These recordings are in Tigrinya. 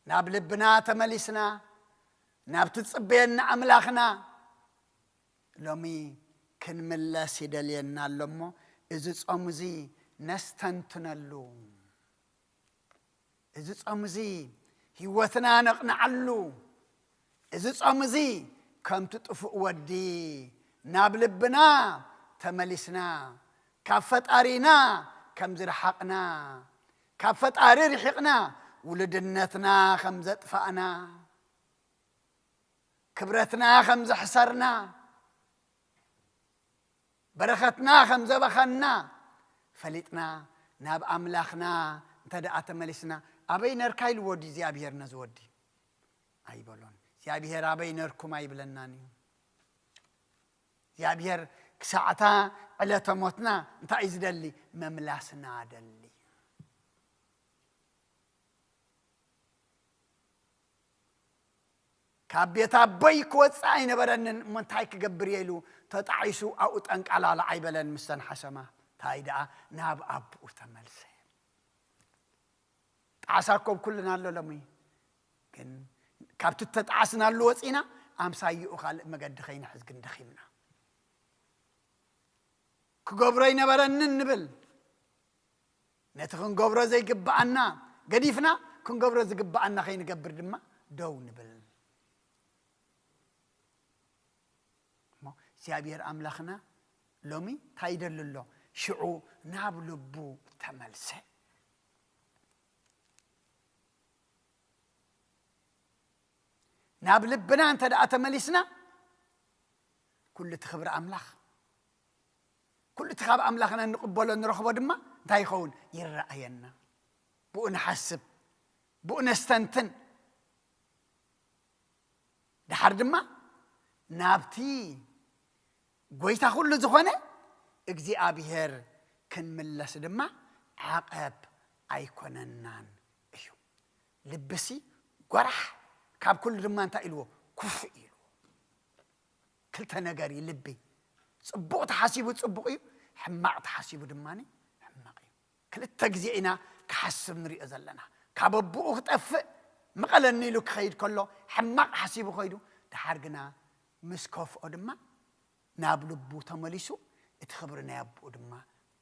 ናብ ልብና ተመሊስና፣ ናብ ትጽበየና ኣምላኽና ሎሚ ክንምለስ ይደልየና ኣሎ እሞ፣ እዚ ጾም እዚ ነስተንትነሉ። እዚ ጾም እዚ ህይወትና ነቕንዓሉ። እዚ ጾም እዚ ከምቲ ጥፉእ ወዲ ናብ ልብና ተመሊስና፣ ካብ ፈጣሪና ከም ዝረሓቕና፣ ካብ ፈጣሪ ርሒቕና፣ ውሉድነትና ከም ዘጥፋእና፣ ክብረትና ከም ዘሕሰርና፣ በረኸትና ከም ዘበኸና ፈሊጥና፣ ናብ ኣምላኽና እንተ ደኣ ተመሊስና፣ ኣበይ ነርካ ኢልዎ ድዩ እግዚኣብሄር ነዚ ወዲ? ኣይበሎን። እግዚኣብሄር ኣበይ ነርኩም ኣይብለናን እዩ። እግዚኣብሄር ክሳዕታ ዕለተ ሞትና እንታይ እዩ ዝደሊ? መምላስና ደሊ። ካብ ቤት ኣቦይ ክወፅእ ኣይነበረንን፣ እሞ እንታይ ክገብር እየ ኢሉ ተጣዒሱ ኣብኡ ጠንቃላላ ኣይበለን። ምስተን ሓሰማ እንታይ ደኣ ናብ ኣቦኡ ተመልሰ። ጣዕሳ እኮ ኣብ ኩልና ኣሎ ሎሚ። ግን ካብቲ እተጣዕስናሉ ወፂና ኣምሳይኡ ካልእ መገዲ ከይንሕዝ ግን ደኺምና። ክገብሮ ኣይነበረንን ንብል። ነቲ ክንገብሮ ዘይግብኣና ገዲፍና ክንገብሮ ዝግብኣና ከይንገብር ድማ ደው ንብል። እሞ እግዚኣብሔር ኣምላኽና ሎሚ እንታይ ይደሊ ኣሎ? ሽዑ ናብ ልቡ ተመልሰ። ናብ ልብና እንተ ደኣ ተመሊስና፣ ኩሉ እቲ ክብሪ ኣምላኽ፣ ኩሉ እቲ ካብ ኣምላኽና እንቕበሎ ንረኽቦ ድማ እንታይ ይኸውን? ይረኣየና። ብኡ ንሓስብ፣ ብኡ ነስተንትን። ደሓር ድማ ናብቲ ጐይታ ኩሉ ዝኾነ እግዚኣብሔር ክንምለስ ድማ ዓቐብ ኣይኮነናን እዩ። ልብሲ ጓራሕ ካብ ኩሉ ድማ እንታይ ኢልዎ? ክፉእ ኢልዎ። ክልተ ነገር እዩ ልቢ። ጽቡቕ ተሓሲቡ ጽቡቕ እዩ፣ ሕማቕ ተሓሲቡ ድማ ሕማቕ እዩ። ክልተ ግዜ ኢና ክሓስብ ንሪኦ ዘለና። ካብ ኣቦኡ ክጠፍእ ምቐለኒ ኢሉ ክኸይድ ከሎ ሕማቕ ሓሲቡ ኸይዱ፣ ደሓር ግና ምስ ከፍኦ ድማ ናብ ልቡ ተመሊሱ፣ እቲ ክብሪ ናይ ኣቦኡ ድማ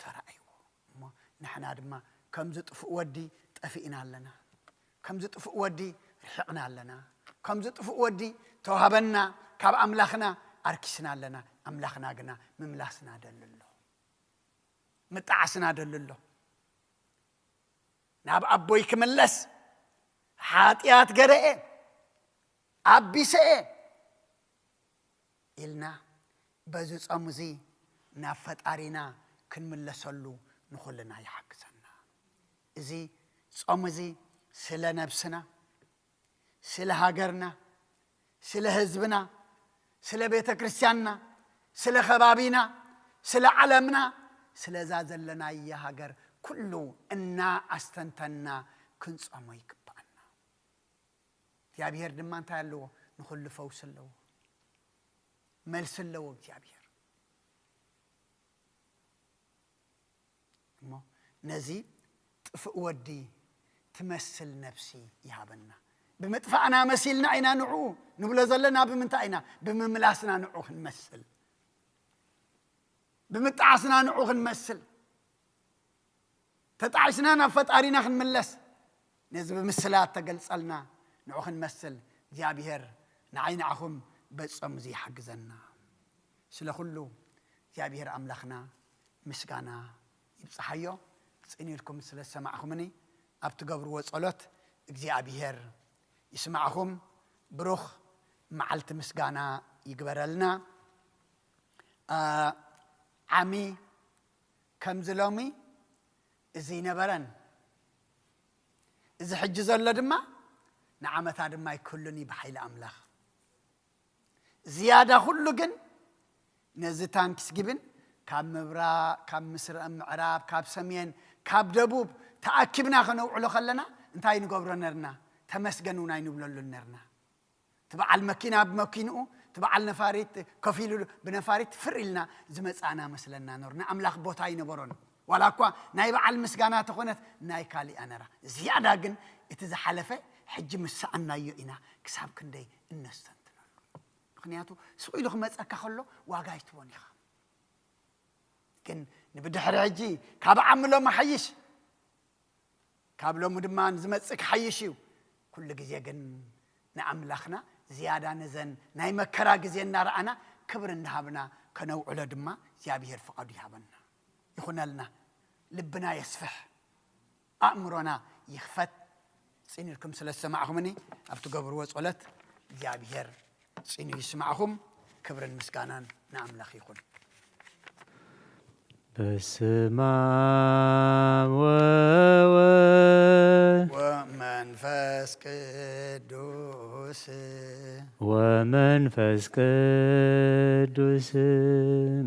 ተራእይዎ። እሞ ንሕና ድማ ከምዚ ጥፉእ ወዲ ጠፊእና ኣለና። ከምዚ ጥፉእ ወዲ ርሒቕና ኣለና። ከምዚ ጥፉእ ወዲ ተዋህበና፣ ካብ ኣምላኽና ኣርኪስና ኣለና። ኣምላኽና ግና ምምላስና ደሊ ኣሎ። ምጣዓስና ደሊ ኣሎ። ናብ ኣቦይ ክምለስ፣ ሓጢኣት ገረኤ፣ ኣቢሰኤ ኢልና በዚ ጾም እዚ ናብ ፈጣሪና ክንምለሰሉ ንኹልና ይሓግዘና። እዚ ጾም እዚ ስለ ነብስና፣ ስለ ሃገርና፣ ስለ ህዝብና፣ ስለ ቤተ ክርስቲያንና፣ ስለ ከባቢና፣ ስለ ዓለምና፣ ስለዛ ዘለናያ ሃገር ኩሉ እና ኣስተንተና ክንጾሞ ይግባኣና። እግዚኣብሔር ድማ እንታይ ኣለዎ? ንኹሉ ፈውሲ ኣለዎ፣ መልሲ ኣለዎ እግዚኣብሔር። እሞ ነዚ ጥፉእ ወዲ ትመስል ነፍሲ ይሃበና። ብምጥፋእና መሲልና ኢና ንዕኡ ንብሎ ዘለና። ብምንታይ ኢና? ብምምላስና ንዕኡ ክንመስል፣ ብምጣዓስና ንዕኡ ክንመስል፣ ተጣዒስና ናብ ፈጣሪና ክንምለስ፣ ነዚ ብምስላ እተገልጸልና ንዕኡ ክንመስል እግዚኣብሔር ንዓይ ንዓኹም በጾም እዚ ይሓግዘና። ስለ ኩሉ እግዚኣብሔር ኣምላኽና ምስጋና ይብጽሓዮ። ጽን ኢልኩም ስለ ዝሰማዕኹምኒ፣ ኣብ ትገብርዎ ጸሎት እግዚኣብሔር ይስማዕኹም። ብሩኽ መዓልቲ ምስጋና ይግበረልና። ኣ፣ ዓሚ ከምዚ ሎሚ እዚ ኣይነበረን። እዚ ሕጂ ዘሎ ድማ ንዓመታ ድማ ኣይክህሉን እዩ ብሓይሊ ኣምላኽ። ዝያዳ ኩሉ ግን ነዚ ታንክስጊቪን ካብ ምብራቕ፣ ካብ ምስራቕ፣ ምዕራብ፣ ካብ ሰሜን፣ ካብ ደቡብ ተኣኪብና ከነውዕሎ ከለና እንታይ ንገብሮ ነርና? ተመስገን እውን ኣይንብለሉን ነርና። እቲ በዓል መኪና ብመኪንኡ፣ እቲ በዓል ነፋሪት ከፊሉ ብነፋሪት ፍር ኢልና ዝመጻና መስለና ነሩ። ንኣምላኽ ቦታ ኣይነበሮን። ዋላ እኳ ናይ በዓል ምስጋና ተኾነት ናይ ካሊኣ ነራ። ዝያዳ ግን እቲ ዝሓለፈ ሕጂ ምስ ሰኣናዮ ኢና ክሳብ ክንደይ እነስተንትነሉ። ምኽንያቱ ስቕ ኢሉ ክመጸካ ከሎ ዋጋ ኣይትቦን ኢኻ። ግን ንብድሕሪ ሕጂ ካብ ዓሚ ሎሚ ሓይሽ፣ ካብ ሎሚ ድማ ንዝመጽእ ክሓይሽ እዩ። ኩሉ ግዜ ግን ንኣምላኽና ዝያዳ ነዘን ናይ መከራ ግዜ እናረኣና ክብሪ እናሃብና ከነውዕሎ ድማ እግዚኣብሔር ፍቓዱ ይሃበና። ይኹነልና። ልብና የስፍሕ፣ ኣእምሮና ይኽፈት። ጽን ኢልኩም ስለ ዝሰማዕኹምኒ ኣብ ትገብርዎ ጸሎት እግዚኣብሔር ጽን ይስማዕኹም። ክብርን ምስጋናን ንኣምላኽ ይኹን። በስመ አብ ወወልድ ወመንፈስ ቅዱስ። ወመንፈስ ቅዱስ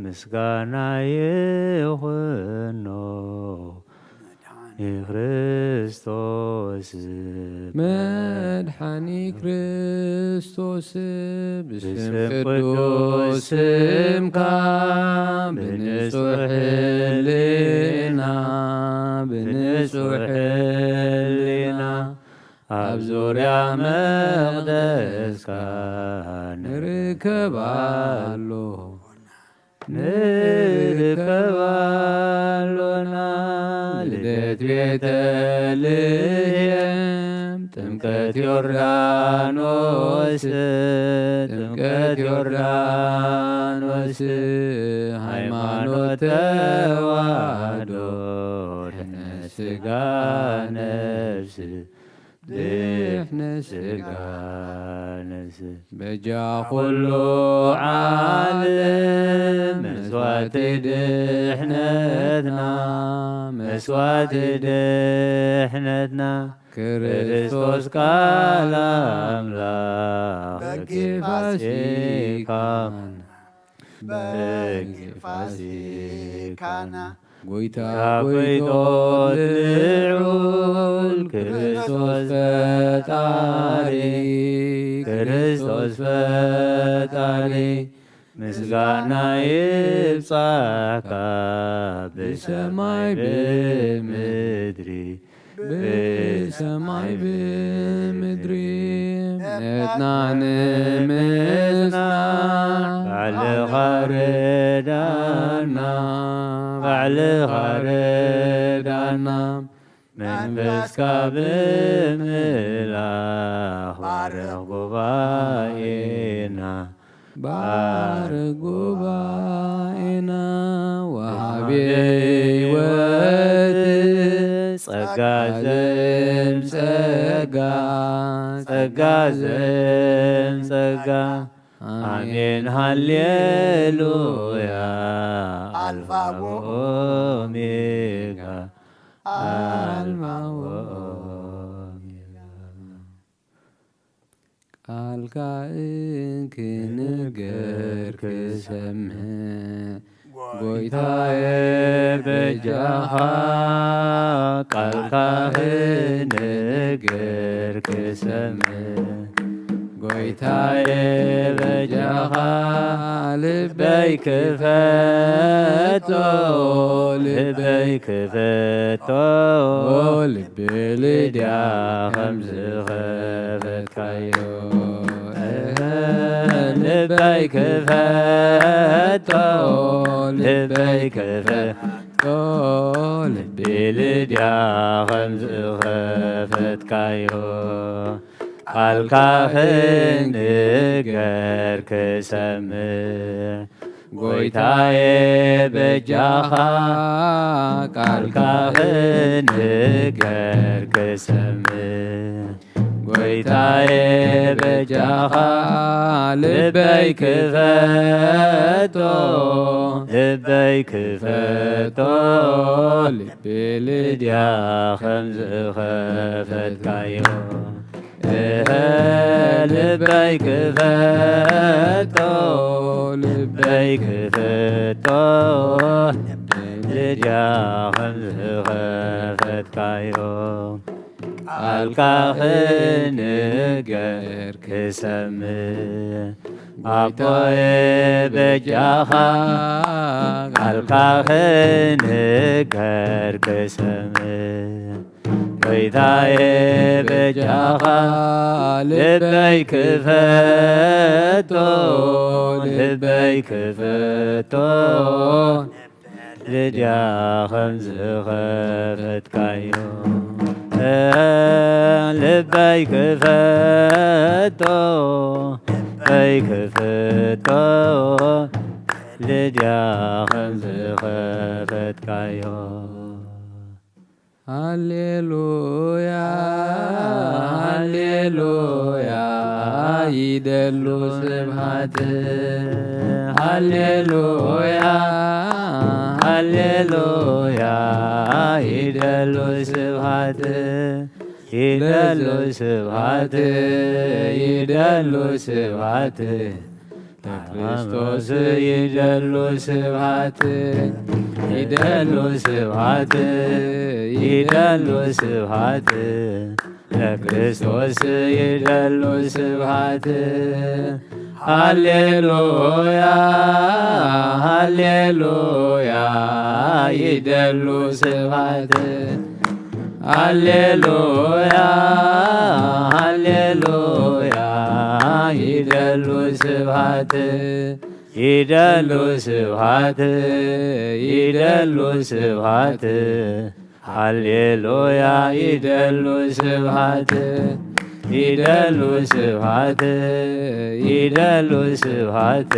ምስጋና ይኹኖ ንክርስቶስ። መድሓኒ ክርስቶስ፣ ብስም ብስም ቅዱስ ቅዱስ ስምካ፣ ስምካ፣ ብንጹሕ ብንጹሕ ህሊና፣ ህሊና፣ ብንጹሕ ብንጹሕ ህሊና፣ ህሊና፣ ኣብ ዙርያ መቕደስካ ንርከብ ኣሎ። ንርከብ ኣሎና። ልደት ቤተልሔም፣ ጥምቀት ዮርዳኖስ፣ ጥምቀት ዮርዳኖስ፣ ሃይማኖት ተዋህዶ፣ ድሕነት ስጋ ነፍስ፣ ድሕነት ስጋ ነፍስ፣ በጃ ኩሉ ዓለም፣ መስዋዕቲ ድሕነትና፣ መስዋዕቲ ድሕነትና፣ ክርስቶስ ቃል ኣምላኽ፣ በጊዕ ፋሲካና፣ በጊዕ ፋሲካና፣ ጎይታ ጎይቶት ልዑል ክርስቶስ ፈጣሪ፣ ክርስቶስ ፈጣሪ፣ ምስጋና ይብጻሕካ ብሰማይ ብምድሪ፣ ብሰማይ ብምድሪ። እምነትና ንምጽናዕ ባዕልኻ ርዳና፣ ባዕልኻ ርዳና። መንፈስካ ብምልኣኽ ባርኽ ጉባኤና፣ ባርኽ ጉባኤና። ወሃቢ ሕይወት ጸጋ ዘምጸጋ፣ ጸጋ ዘምጸጋ። ኣሜን ሃሌሉያ። ኣልፋ ወኦሜጋ፣ ኣልፋ ወኦሜጋ። ቃልካ እንክንገር ክሰምዕ፣ ጎይታዬ በጃኻ፣ ቃልካ ክንገር ክሰምዕ፣ ጎይታዬ በጃኻ፣ ልበይ ክፈቶ፣ ልበይ ክፈቶ፣ ልቢ ልድያ ከም ዝኸፈትካዮ፣ ልበይ ክፈቶ፣ ልበይ ክፈቶ፣ ልቢ ልድያ ከም ዝኸፈትካዮ፣ ቃልካ ክንገር ክሰምዕ፣ ጎይታዬ በጃኻ፣ ቃልካ ክንገር ክሰምዕ፣ ጎይታዬ በጃኻ፣ ልበይ ክፈቶ፣ ልበይ ክፈቶ፣ ልቢ ልድያ ከም ዝኸፈትካዮ፣ እህ፣ ልበይ ክፈቶ፣ ልበይ ክፈቶ፣ ልድያ ከም ዝኸፈትካዮ፣ ቃልካ ክንገር ክሰምዕ፣ ኣቦዬ በጃኻ፣ ቃልካ ክንገር ክሰምዕ፣ ጎይታዬ በጃኻ ልበይ ክፈቶ፣ ልበይ ክፈቶ፣ ልድያ ከም ዝኸፈትካዮ። ልበይ ክፈቶ፣ ልበይ ክፈቶ፣ ልድያ ከም ዝኸፈትካዮ። ሃሌሉያ፣ ሃሌሉያ፣ ይደሉ ስብሃት። ሃሌሉያ፣ ሃሌሉያ፣ ይደሉ ስብሃት። ይደሉ ስብሃት፣ ይደሉ ስብሃት። ለክርስቶስ ይደሉ ስብሃት፣ ይደሉ ስብሃት፣ ይደሉ ስብሃት። ለክርስቶስ ይደሉ ስብሃት። ሃሌሉያ፣ ሃሌሉያ፣ ይደሉ ስብሃት። ሃሌሉያ፣ ሃሌሉያ፣ ይደሉ ስብሃት፣ ይደሉ ስብሃት፣ ይደሉ ስብሃት። ሃሌሉያ፣ ይደሉ ስብሃት፣ ይደሉ ስብሃት፣ ይደሉ ስብሃት።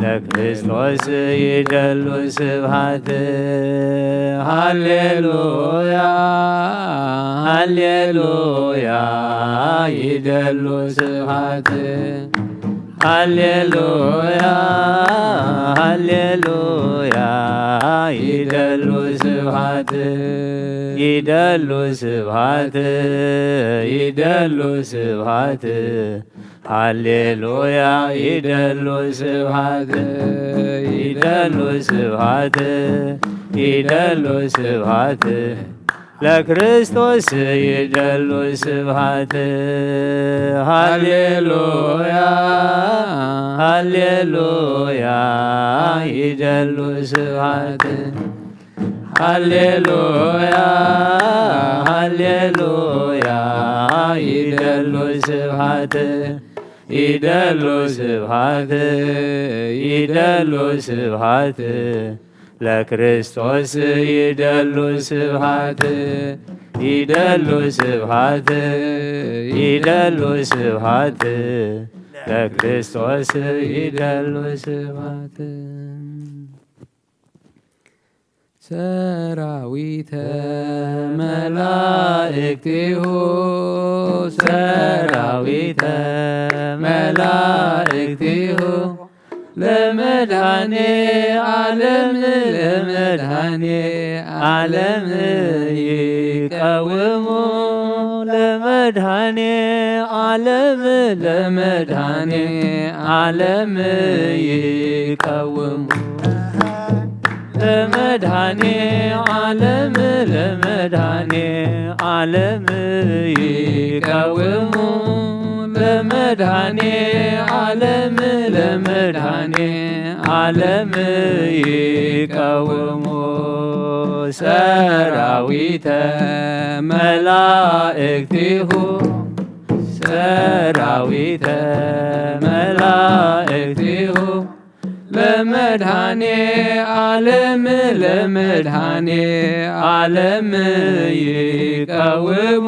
ለክርስቶስ ይደሉ ስብሃት። ሃሌሉያ፣ ሃሌሉያ፣ ይደሉ ስብሃት። ሃሌሉያ፣ ሃሌሉያ፣ ይደሉ ስብሃት። ይደሉ ስብሃት፣ ይደሉ ስብሃት። ሃሌሉያ፣ ይደሉ ስብሃት፣ ይደሉ ስብሃት፣ ይደሉ ስብሃት። ለክርስቶስ ይደሉ ስብሃት። ሃሌሉያ፣ ሃሌሉያ፣ ይደሉ ስብሃት። ሃሌሉያ፣ ሃሌሉያ፣ ይደሉ ስብሃት፣ ይደሉ ስብሃት፣ ይደሉ ስብሃት። ለክርስቶስ ይደሉ ስብሃት፣ ይደሉ ስብሃት፣ ይደሉ ስብሃት። ለክርስቶስ ይደሉ ስብሃት። ሰራዊተ መላእክቲሁ፣ ሰራዊተ መላእክቲሁ፣ ለመድኃኔ ዓለም፣ ለመድኃኔ ዓለም ይቀውሙ፣ ለመድኃኔ ዓለም፣ ለመድኃኔ ዓለም ይቀውሙ። ለመድኃኔ ዓለም፣ ለመድኃኔ ዓለም ይቀውሙ። ለመድኃኔ ዓለም፣ ለመድኃኔ ዓለም ይቀውሙ። ሰራዊተ መላእክቲሁ፣ ሰራዊተ መላእክቲሁ፣ ለመድኃኔ ዓለም፣ ለመድኃኔ ዓለም ይቀውሙ።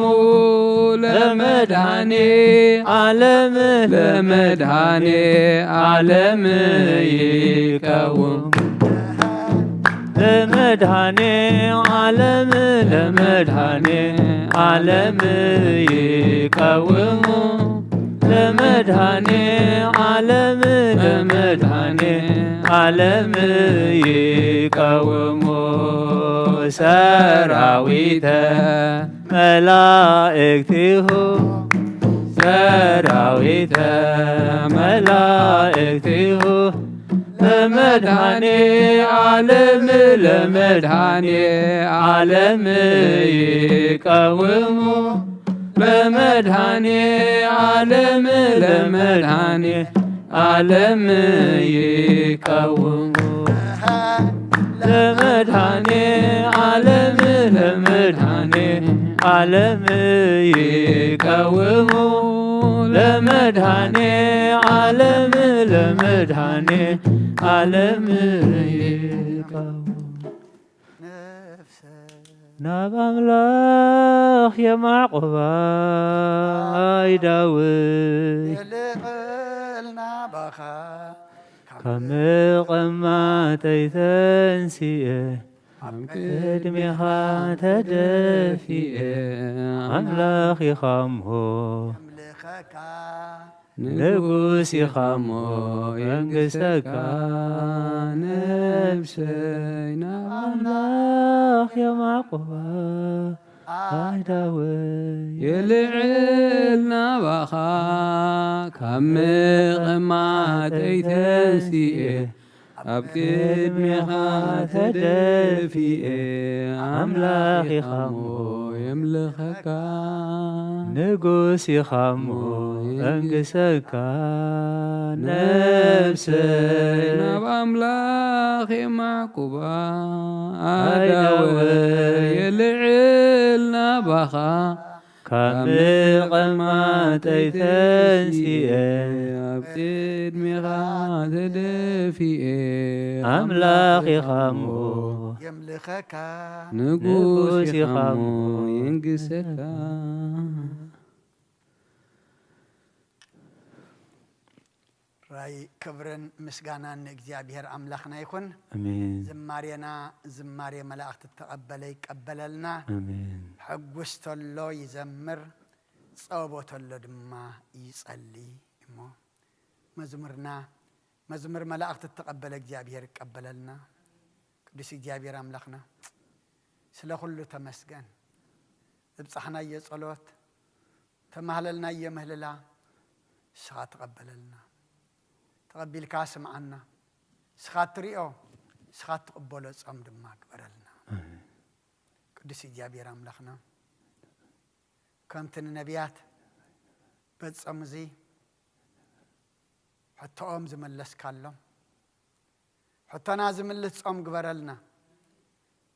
ለመድኃኔ ዓለም፣ ለመድኃኔ ዓለም ይቀውሙ። ለመድኃኔ ዓለም፣ ለመድኃኔ ዓለም ይቀውሙ። ለመድኃኔ ዓለም፣ ለመድኃኔ ዓለም ይቀውሙ። ሰራዊተ መላእክቲሁ፣ ሰራዊተ መላእክቲሁ፣ ለመድኃኔ ዓለም፣ ለመድኃኔ ዓለም ይቀውሙ። ለመድኃኔ ዓለም፣ ለመድኃኔ ዓለም ይቀውሙ። ለመድኃኔ ዓለም፣ ለመድኃኔ ዓለም ይቀውሙ ለመድኃኔ ዓለም ለመድኃኔ ዓለም ይቀውሙ ናብ ኣምላኽ የማዕቆባ ኣይዳውይ የልዕል ናባኻ ካብ መቐማጠይ ተንሲኤ ኣብ ቅድሜኻ ተደፊኤ ኣምላኽ ኢኻ እሞ የምልኸካ ንጉስ ኢኻ እሞ የንግሰካ ነብሰይ ናብ ኣምላኽ የማዕቆባ ኣይዳወይ የልዕል ናባኻ ካብ መቐማጠይ ተንሲኤ ኣብ ቅድሜኻ ተደፊኤ ኣምላኽ ኢኻ እሞ የምልኸካ ንጉስ ኢኻ እሞ የንግሰካ ነብሰይ ናብ ኣምላኽ የማዕቁባ ኣዳወ የልዕል ናባኻ ካብ መቐማጠይ ተንሲኤ ኣብ ቅድሜኻ ተደፊኤ ኣምላኽ ኢኻ እሞ የምልኸካ ንጉስ ኢኻ እሞ የንግሰካ። ራይ ክብርን ምስጋናን ንእግዚኣብሔር ኣምላኽና ይኹን። ኣሜን። ዝማሬና ዝማሬ መላእኽቲ ተቐበለ ይቀበለልና። ኣሜን። ሕጉስ ተሎ ይዘምር፣ ጸቦ ተሎ ድማ ይጸሊ እሞ መዝሙርና መዝሙር መላእኽቲ ተቐበለ እግዚኣብሔር ይቀበለልና። ቅዱስ እግዚኣብሔር ኣምላኽና ስለ ኩሉ ተመስገን። ዘብጻሕናዮ ጸሎት ተማህለልናዮ ምህልላ ንስኻ ተቐበለልና። ተቐቢልካ ስምዓና። ንስኻ እትሪኦ ንስኻ እትቕበሎ ጾም ድማ ግበረልና። ኣሜን። ቅዱስ እግዚኣብሔር ኣምላኽና ከምቲ ንነቢያት በቲ ጾም እዚ ሕቶኦም ዝመለስካሎም ሕቶና ዝምልስ ጾም ግበረልና።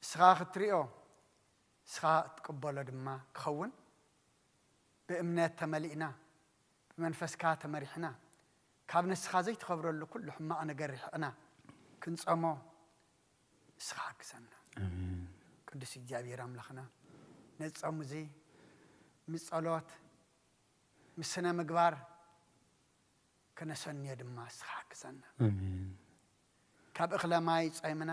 ንስኻ ክትሪኦ ንስኻ ክትቅበሎ ድማ ክኸውን ብእምነት ተመሊእና ብመንፈስካ ተመሪሕና ካብ ንስኻ ዘይትኸብረሉ ኩሉ ሕማቕ ነገር ርሒቕና ክንጸሞ ንስኻ ሓግዘና። ኣሜን። ቅዱስ እግዚኣብሔር ኣምላኽና ነዚ ጾም እዚ ምስ ጸሎት ምስ ስነ ምግባር ከነሰንዮ ድማ ንስኻ ሓግዘና። ኣሜን። ካብ እኽለ ማይ ጾይምና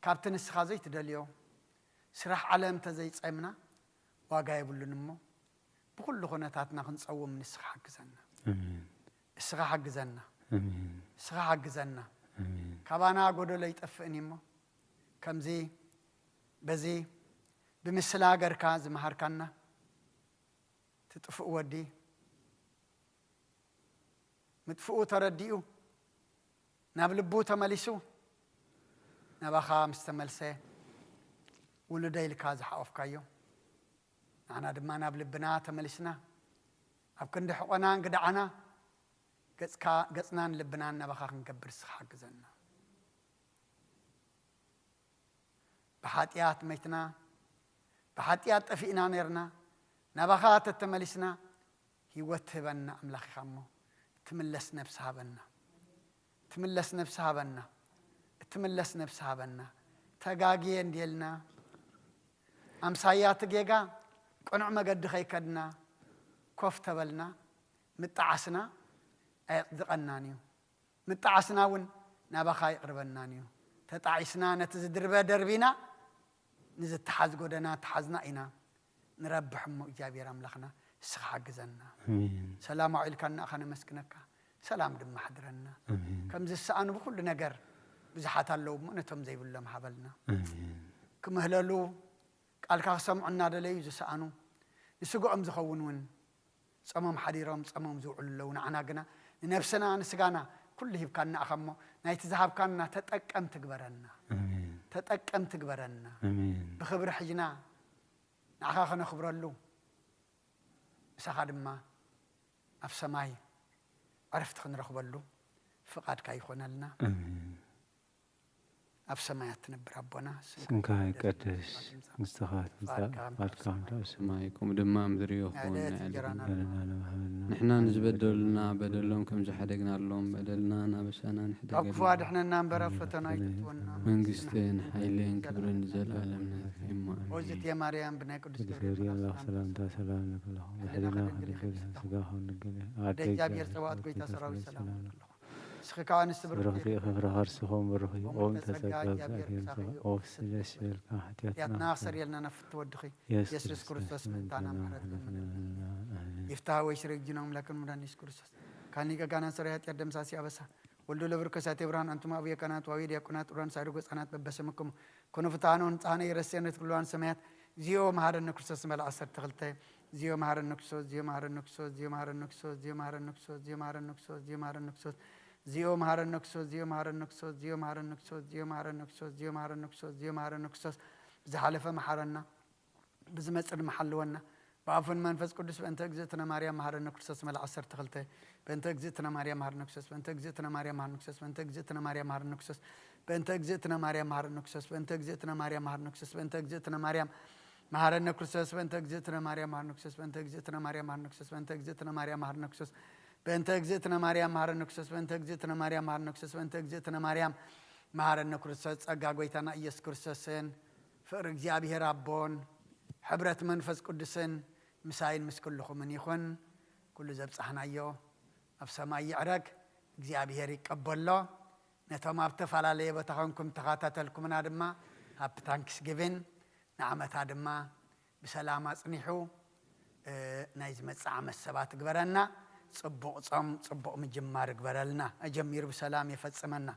ካብቲ ንስኻ ዘይትደልዮ ስራሕ ዓለም እንተዘይጸምና ዋጋ የብሉን እሞ ብኹሉ ኩነታትና ክንጸውም ንስኻ ሓግዘና። ኣሜን። እስኻ ሓግዘና። ኣሜን። እስኻ ሓግዘና። ኣሜን። ካባና ጎደሎ ይጠፍእን እዩ እሞ ከምዚ በዚ ብምስላ ገርካ ዝመሃርካና እቲ ጥፉእ ወዲ ምጥፍኡ ተረዲኡ ናብ ልቡ ተመሊሱ ናባኻ ምስ ተመልሰ ውሉደ ኢልካ ዝሓቆፍካዮ ንዓና ድማ ናብ ልብና ተመሊስና ኣብ ክንዲ ሕቆና እንግድዓና ገጽካ ገጽናን ልብናን ናባኻ ክንገብር ንስኻ ሓግዘና። ብሓጢኣት መይትና ብሓጢኣት ጠፊእና ነርና ናባኻ ተተመሊስና ህይወት ትህበና ኣምላኽ ኢኻ እሞ እትምለስ ነብሲ ሃበና። እትምለስ ነብሲ ሃበና። እትምለስ ነብሲ ሃበና። ተጋግየ እንድየልና ኣምሳያ እቲ ጌጋ ቅኑዕ መገዲ ከይከድና ኮፍ ተበልና ምጣዓስና ኣየጽድቐናን እዩ። ምጣዓስና እውን ናባኻ ይቕርበናን እዩ። ተጣዒስና ነቲ ዝድርበ ደርቢና ንዝተሓዝ ጎደና ተሓዝና ኢና ንረብሕ እሞ እግዚኣብሔር ኣምላኽና እስኻ ሓግዘና። ኣሜን። ሰላም ኣውዒልካና ኣኻ ነመስግነካ ሰላም ድማ ሓድረና። ኣሜን። ከም ዝሰኣኑ ብኩሉ ነገር ብዙሓት ኣለዉ እሞ ነቶም ዘይብሎም ሃበልና። ኣሜን። ክምህለሉ ቃልካ ክሰምዑ እናደለዩ ዝሰኣኑ ንስግኦም ዝኸውን እውን ጸሞም ሓዲሮም ጸሞም ዝውዕሉ ኣለዉ። ንዓና ግና ንነብስና ንስጋና ኩሉ ሂብካና ኢኻ እሞ ናይቲ ዝሃብካና ተጠቀምቲ ግበረና። ኣሜን። ተጠቀምቲ ግበረና። ኣሜን። ብኽብሪ ሕጅና ንዓኻ ከነኽብረሉ ምሳኻ ድማ ኣብ ሰማይ ዕረፍቲ ክንረኽበሉ ፍቓድካ ይኾነልና። ኣሜን። ኣብ ሰማያት ትነብር ኣቦና፣ ስምካ ይቀደስ፣ መንግስትኻ ትምጻእ፣ ፍቓድካ ከም ትምጻእ። ሰማይ ከምኡ ድማ ምድሪ ይኹን። ናይ ዕለት ዕለት እንጀራና እንጀራና ሃበና። ንሕና ንዝበደሉና በደሎም ከም ዝሓደግናሎም በደልና ናበሳና ካብ ክፉ ኣድሕነና እምበር ኣብ ፈተና ኣይተእትወና። መንግስትን ሓይልን ክብርን ንዘለኣለም ናትካ እዩ። ኣሜን። ኦዝት የማርያም ብናይ ቅዱስ ቅዱስ ገብርኤል ገብርኤል ኣምላኽ ሰላምታ ሰላም ንብለኹም። ሕሊናኻ ብሕሊና ድንግል ድንግል ኢኻ። ስጋኻ ድንግል ወደ ኣደይ እግዚኣብሔር ገብርኤል ጸባኦት ጎይታ ሰላምታ ሰራዊት ሰላም ሰላም ንብለኹም። ንብለኹም። ስኽካ ኣንስቲ ብሩኽቲ ብሩኽቲ ኢኺ። ኢኺ ፍረ ከርስኹም ብሩኽ እዩ። ኦም ኦም ተጸጋ ተጸጋ እግዚኣብሔር እግዚኣብሔር ምሳኺ እዩ። ኦፍ ስለ ስልካ ሓጢኣትና ያትና ኣክሰር የልና ነፍቲ ወድኺ የሱስ የሱስ ክርስቶስ ምእንታና ምሕረት ለምንልና። ኣሜን። ይፍታ ወይ ስሬ ጊኖም ለክን ሙዳን የሱስ ክርስቶስ ካኒ ገጋናን ሰሪ ኃጢአት ደምሳሲ አበሳ ወልዶ ለብርከሳቴ ብርሃን አንቱም አብየ ካህናት ዋዊ ዲያቆናት ኡራን ሳይዶ ገጻናት በበስምክሙ ኩኑ ፍትሐነ ወንጽሐነ ይረሴነ ትብልዋን ሰማያት ዚዮ መሐረነ ክርስቶስ መል ዓሰርተ ክልተ ዚዮ መሐረነ ክርስቶስ ዚዮ መሐረነ ክርስቶስ ዚዮ መሐረነ ክርስቶስ ዚዮ መሐረነ ክርስቶስ ዚዮ መሐረነ ክርስቶስ ዚዮ መሐረነ ክርስቶስ ዚዮ መሐረነ ክርስቶስ ዚዮ መሐረነ ክርስቶስ ዚዮ መሐረነ ክርስቶስ ዚዮ መሐረነ ክርስቶስ ዚዮ መሐረነ ክርስቶስ ዚዮ መሐረነ ክርስቶስ ብዝሓለፈ መሓረና ብዝመጽእ ድማ ሓልወና። ብኣፉን መንፈስ ቅዱስ በእንተ እግዝእትነ ማርያም መሃረነ ክርስቶስ መል ዓሰርተ ክልተ በእንተ እግዝእትነ ማርያም መሃረነ ክርስቶስ በእንተ እግዝእትነ ማርያም መሃረነ ክርስቶስ በእንተ እግዝእትነ ማርያም መሃረነ ክርስቶስ በእንተ እግዝእትነ ማርያም መሃረነ ክርስቶስ በእንተ እግዝእትነ ማርያም መሃረነ ክርስቶስ በእንተ እግዝእትነ ማርያም መሃረነ ክርስቶስ በእንተ እግዝእትነ ማርያም መሃረነ ክርስቶስ በእንተ እግዝእትነ ማርያም መሃረነ ክርስቶስ በእንተ እግዝእትነ ማርያም መሃረነ ክርስቶስ በእንተ እግዝእትነ ማርያም መሃረነ ክርስቶስ በእንተ እግዝእትነ ማርያም መሃረነ ክርስቶስ በእንተ እግዝእትነ ማርያም መሃረነ ክርስቶስ ጸጋ ጎይታና ኢየሱስ ክርስቶስን ፍቕሪ እግዚኣብሔር ኣቦን ሕብረት መንፈስ ቅዱስን ምሳይን ምስ ኩልኹምን ይኹን። ኩሉ ዘብጻሕናዮ ኣብ ሰማይ ይዕረግ፣ እግዚኣብሔር ይቀበሎ። ነቶም ኣብ ተፈላለየ ቦታ ኾንኩም ተኸታተልኩምና ድማ ሃፒ ታንክስ ጊቪን ንዓመታ ድማ ብሰላም ኣጽኒሑ፣ እ፣ ናይ ዝመጽእ ዓመት ሰባት ግበረና። ጽቡቕ ጾም፣ ጽቡቕ ምጅማር ግበረልና። ኣጀሚሩ ብሰላም የፈጽመና።